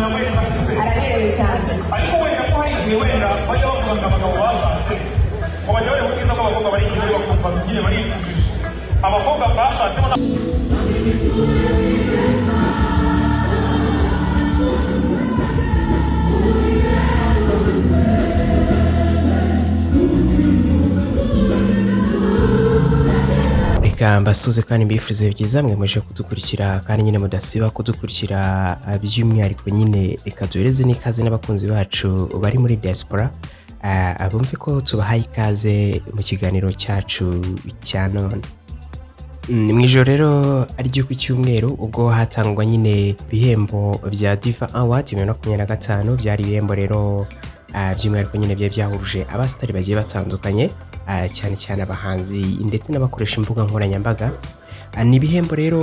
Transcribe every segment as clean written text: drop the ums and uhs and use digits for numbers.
Yambaye neza se? Araberewe cyane. Ariko wenda ko hari igihe wenda bajya bavuga ngo abagabo bashatse ngo bajya bareba ubwiza bw'abakobwa bari i Kigali, bakumva nyine baricujije abakobwa bashatsemo. Reka mbasuze kandi mbifurize byiza mwe muje kudukurikira kandi nyine mudasiba kudukurikira, by'umwihariko nyine reka duhereze n'ikaze n'abakunzi bacu bari muri diaspora, bumve ko tubahaye ikaze mu kiganiro cyacu cya none. Ni mu ijoro rero ryo ku cyumweru ubwo hatangwa nyine ibihembo bya Diva Award 2025. Byari ibihembo rero by'umwihariko nyine byari byahuruje abasitari bagiye batandukanye, cyane cyane abahanzi ndetse n'abakoresha imbuga nkoranyambaga. Ni ibihembo rero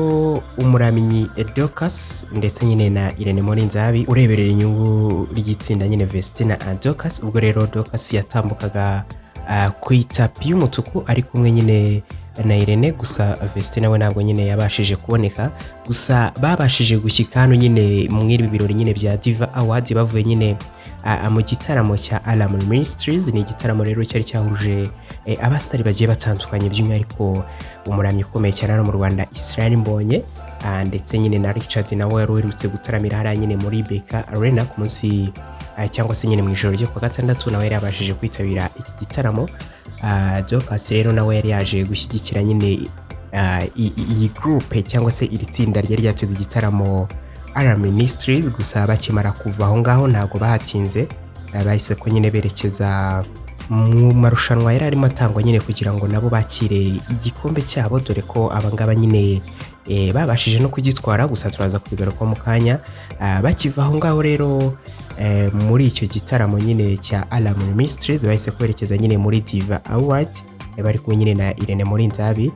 umuramyi Dorcas ndetse nyine na Irene Murindahabi ureberera inyungu ry'itsinda nyine Vestina na Dorcas. Ubwo rero Dorcas yatambukaga ku itapi y'umutuku ari kumwe nyine na Irene, gusa Vestina we ntabwo nyine yabashije kuboneka. Gusa babashije gushyika hano nyine mu ibi birori nyine bya Diva Award bavuye nyine mu gitaramo cya Alarm Ministries. Ni igitaramo rero cyari cyahuruje abasitari bagiye batandukanye, by'umwihariko umuramyi ukomeye cyane hano mu Rwanda Israel Mbonyi, ndetse nyine na Richard nawe wari uherutse gutaramira hariya nyine muri BK Arena ku munsi cyangwa se nyine mu ijoro ryo kuwa gatandatu, nawe yari yabashije kwitabira iki gitaramo. Dorcas rero nawe yari yaje gushyigikira nyine iyi groupe cyangwa se iri tsinda ryari ryateguye igitaramo Alarm Ministries. Gusa bakimara kuva aho ngaho ntabwo bahatinze, bahise ko nyine berekeza mu marushanwa yari arimo atangwa nyine kugira ngo nabo bakire igikombe cyabo, dore ko abangaba nyine babashije no kugitwara. Gusa turaza kubigarukaho mu kanya. Bakiva aho ngaho rero muri icyo gitaramo nyine cya Alarm Ministries, bahise kwerekeza nyine muri Diva Award, bari kumwe nyine na Irene Murindahabi.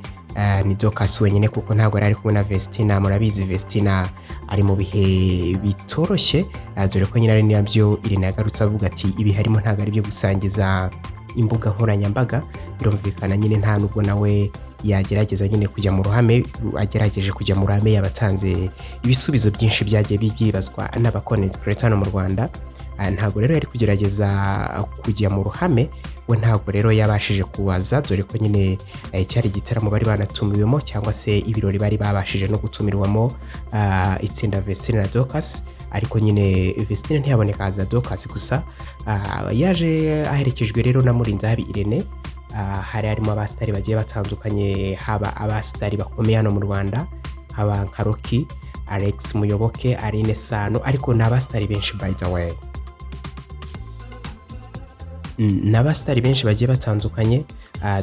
Ni Dorcas wenyine kuko ntabwo yari ari kumwe na Vestina. Murabizi Vestina ari mu bihe bitoroshye, dore ko nyine ari nabyo Irene yagarutse avuga ati ibi harimo ntabwo ari ibyo gusangiza imbuga nkoranyambaga. Birumvikana nyine nta nubwo nawe yagerageza nyine kujya mu ruhame. Agerageje kujya mu ruhame yabatanze ibisubizo byinshi byagiye byibazwa n'aba content creator hano mu Rwanda. Ntabwo rero yari kugerageza kujya mu ruhame, we ntabwo rero yabashije kubaza, dore ko nyine cyari igitaramo bari banatumiwemo cyangwa se ibirori bari babashije no gutumirwamo, itsinda Vestine na Dorcas. Ariko nyine Vestine ntiyaboneka, haza Dorcas gusa. Yaje aherekejwe rero na Murindahabi Irene. Hari harimo abasitari bagiye batandukanye, haba abasitari bakomeye hano mu Rwanda, haba nka Rocky, Alex Muyoboke, Aline Sano, ariko ni abasitari benshi by the way. Ni abasitari benshi bagiye batandukanye,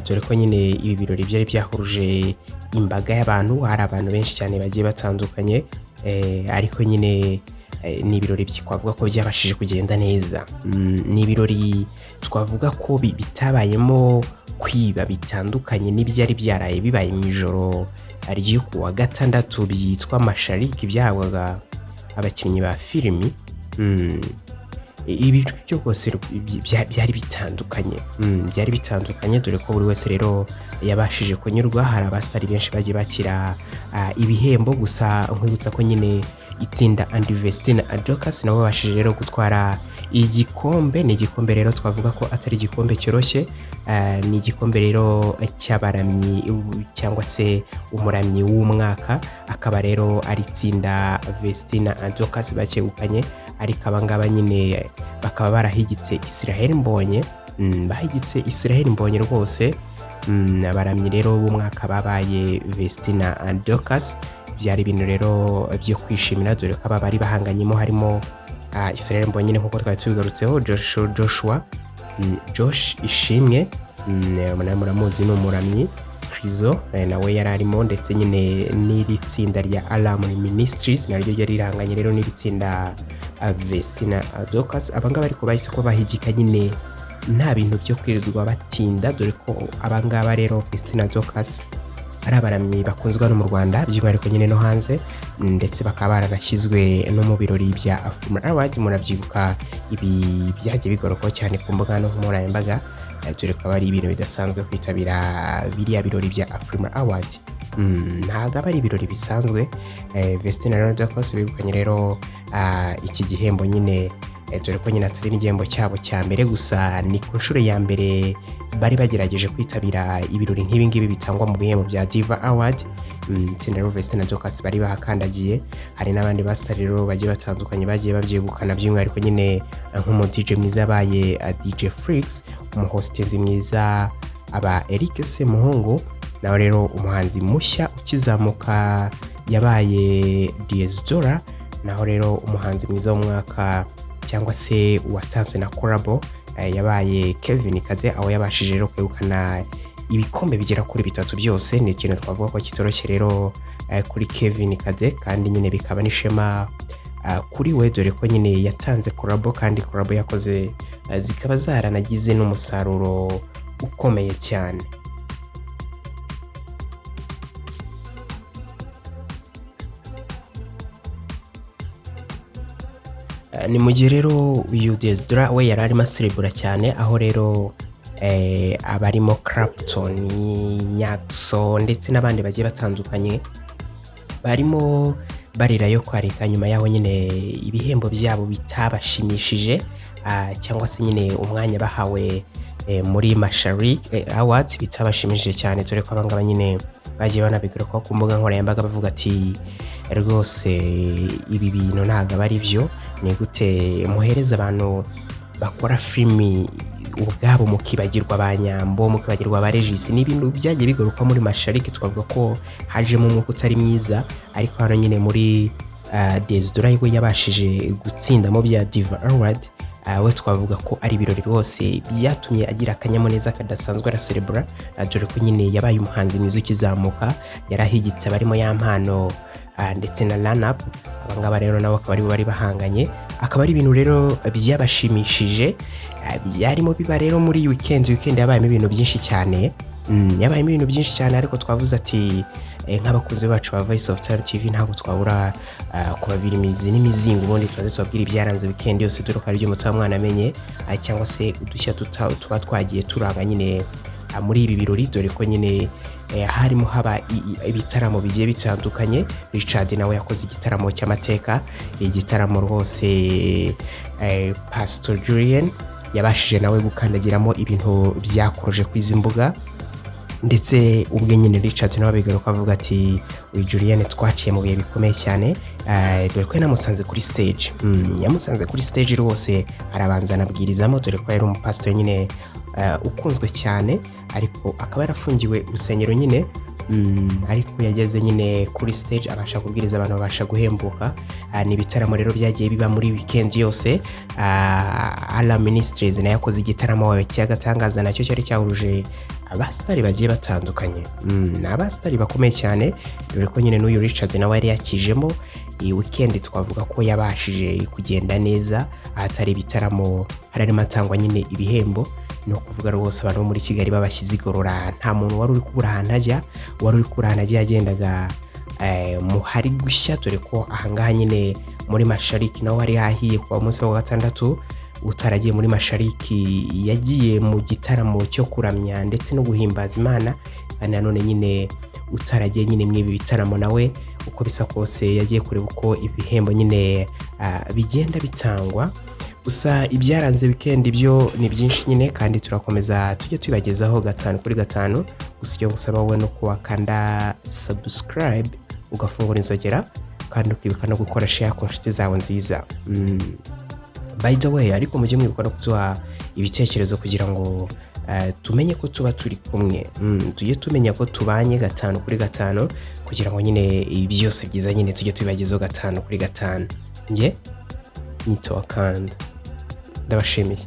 dore ko nyine ibi birori byari byahuruje imbaga y'abantu, hari abantu benshi cyane bagiye batandukanye, ariko nyine ni ibirori twavuga ko byabashije kugenda neza. Ni ibirori twavuga ko bitabayemo kwiba, bitandukanye n'ibyari byaraye bibaye mu ijoro ryo ku wa gatandatu byitwa Mashariki byahabwaga abakinnyi ba filimi. Ibi byo rwose byari bitandukanye. Byari bitandukanye, dore ko buri wese rero yabashije kunyurwa. Hari abasitari benshi bagiye bakira ibihembo. Gusa nkwibutsa ko nyine itsinda Andy Vestine Dorcas nabo babashije rero gutwara igikombe. Ni igikombe rero twavuga ko atari igikombe cyoroshye, ni igikombe rero cy'abaramyi cyangwa se umuramyi w'umwaka, akaba rero ari itsinda Vestina Dorcas bakegukanye. Ariko abangaba nyine bakaba barahigitse Israel Mbonyi. Bahigitse Israel Mbonyi rwose. Abaramyi rero b'umwaka babaye Vestina Dorcas. Byari ibintu rero byo kwishimira, dore ko aba bari bahanganyemo harimo Israel Mbonyi nk'uko twari tubigarutseho, Joshua, Josh Ishimwe, nawe muramuzi ni umuramyi, Krizo nawe yari arimo, ndetse nyine n'iri tsinda rya Alarm Ministries naryo ryari riranganye rero n'iri tsinda Vestina Dorcas. Abangaba ariko bahise ko bahigika nyine nta bintu byo kwirizwa batinda, dore ko abangaba rero Vestina Dorcas ari abaramyi bakunzwe hano mu Rwanda, by'umwihariko nyine no hanze, ndetse bakaba baranashyizwe no mu birori bya Afrima Award. Murabyibuka ibi byagiye bigarukwaho cyane ku mbuga nkoranyambaga. Dore ko aba ari ibintu bidasanzwe kwitabira biriya birori bya Afrima Award. Ntabwo aba ari ibirori bisanzwe. Vestine na Dorcas begukanye rero iki gihembo nyine, dore ko nyine atari n'igihembo cyabo cya mbere, gusa ni ku nshuro ya mbere bari bagerageje kwitabira ibirori nk'ibi ngibi bitangwa mu bihembo bya Diva Award. Itsinda rero Vestine na Dorcas bari bahakandagiye. Hari n'abandi basitari rero bagiye batandukanye bagiye babyegukana, by'umwihariko nyine nk'umu DJ mwiza yabaye DJ Flix, umuhostezi mwiza aba Eric Semuhungu, nawe rero umuhanzi mushya ukizamuka yabaye Diez Dola, naho rero umuhanzi mwiza w'umwaka cyangwa se uwatanze na collabo yabaye Kevin Kade, aho yabashije rero kwegukana ibikombe bigera kuri bitatu byose. Ni ikintu twavuga ko kitoroshye rero kuri Kevin Kade, kandi nyine bikaba n'ishema kuri we, dore ko nyine yatanze collabo, kandi collabo yakoze zikaba zaranagize n'umusaruro ukomeye cyane. Ni mu gihe rero uyu Diez Dola we yari arimo aserebura cyane, aho rero abarimo Clapton, Nyaxo ndetse n'abandi bagiye batandukanye barimo barira yo kwarika nyuma yaho nyine ibihembo byabo bitabashimishije, cyangwa se nyine umwanya bahawe muri Masharik Awards bitabashimishije cyane, dore ko abangaba nyine bagiye banabigarukaho ku mbuga nkoranyambaga bavuga ati: "Rwose ibi bintu ntabwo aba ari byo, ni gute muhereza abantu bakora filimi ubwabo mukibagirwa ba Nyambo, mukibagirwa ba Regis?" Ni ibintu byagiye bigaruka muri Mashariki, twavuga ko hajemo umwuka utari mwiza, ariko hano nyine muri Diez Dola we yabashije gutsindamo bya Diva Award. We twavuga ko ari ibirori rwose byatumye agira akanyamuneza kadasanzwe, araserebura, dore ko nyine yabaye umuhanzi mwiza ukizamuka, yarahigitse abarimo Yampano ndetse na Run-Up. Abangaba rero nabo akaba aribo bari bahanganye, akaba ari ibintu rero byabashimishije. Byarimo biba rero muri weekend. Weekend yabayemo ibintu byinshi cyane, yabayemo ibintu byinshi cyane, ariko twavuze ati nk'abakunzi bacu ba Voice of Time TV ntabwo twabura kubavira imizi n'imizingo, ubundi tubaze tubabwira ibyaranze weekend yose, dore ko ari ibyo mwana amenye, cyangwa se udushya tuba twagiye turanga nyine muri ibi birori, dore ko nyine harimo haba ibitaramo bigiye bitandukanye. Richard nawe yakoze igitaramo cy'amateka, igitaramo rwose Pastor Julian yabashije nawe gukandagiramo, ibintu byakuruje ku izi mbuga, ndetse ubwe nyine Richard nawe abigaruka avuga ati: "Uyu Julian twaciye mu bihe bikomeye cyane," dore ko yanamusanze kuri stage. Yamusanze kuri stage rwose, arabanza anabwirizamo, dore ko yari umupasitori nyine ukunzwe cyane, ariko akaba yarafungiwe urusengero nyine, ariko yageze nyine kuri stage abasha kubwiriza abantu, babasha guhembuka. Ni ibitaramo rero byagiye biba muri weekend yose. Alarm Ministries nayo yakoze igitaramo cy'agatangaza, nacyo cyari cyahuruje abasitari bagiye batandukanye. Ni abasitari bakomeye cyane, dore ko nyine n'uyu Richard nawe yari yakijemo. Iyi weekend twavuga ko yabashije kugenda neza, ahatari ibitaramo harimo atangwa nyine ibihembo. Ni ukuvuga rwose abantu bo muri Kigali babashyize igorora, nta muntu wari uri kubura ahantu ajya. Wari uri kubura ahantu ajya yagendaga mu hari gushya, dore ko ahangaha nyine muri Mashariki naho hari hahiye kuva munsi wa gatandatu. Utaragiye muri Mashariki yagiye mu gitaramo cyo kuramya ndetse no guhimbaza Imana, kandi nanone nyine utaragiye nyine muri ibi bitaramo nawe uko bisa kose yagiye kureba uko ibihembo nyine bigenda bitangwa. Gusa ibyaranze weekend byo ni byinshi nyine, kandi turakomeza tujye tubibagezaho gatanu kuri gatanu. Gusa icyo gusaba wowe no kuwakanda subscribe, ugafungura inzogera, kandi ukibuka no gukora share ku nshuti zawe nziza. By the way, ariko mujye mwibuka no kuduha ibitekerezo kugira ngo tumenye ko tuba turi kumwe, tujye tumenya ko tubanye gatanu kuri gatanu, kugira ngo nyine ibi byose byiza nyine tujye tubibagezaho gatanu kuri gatanu. Njye nyitowa kandi ndabashimiye.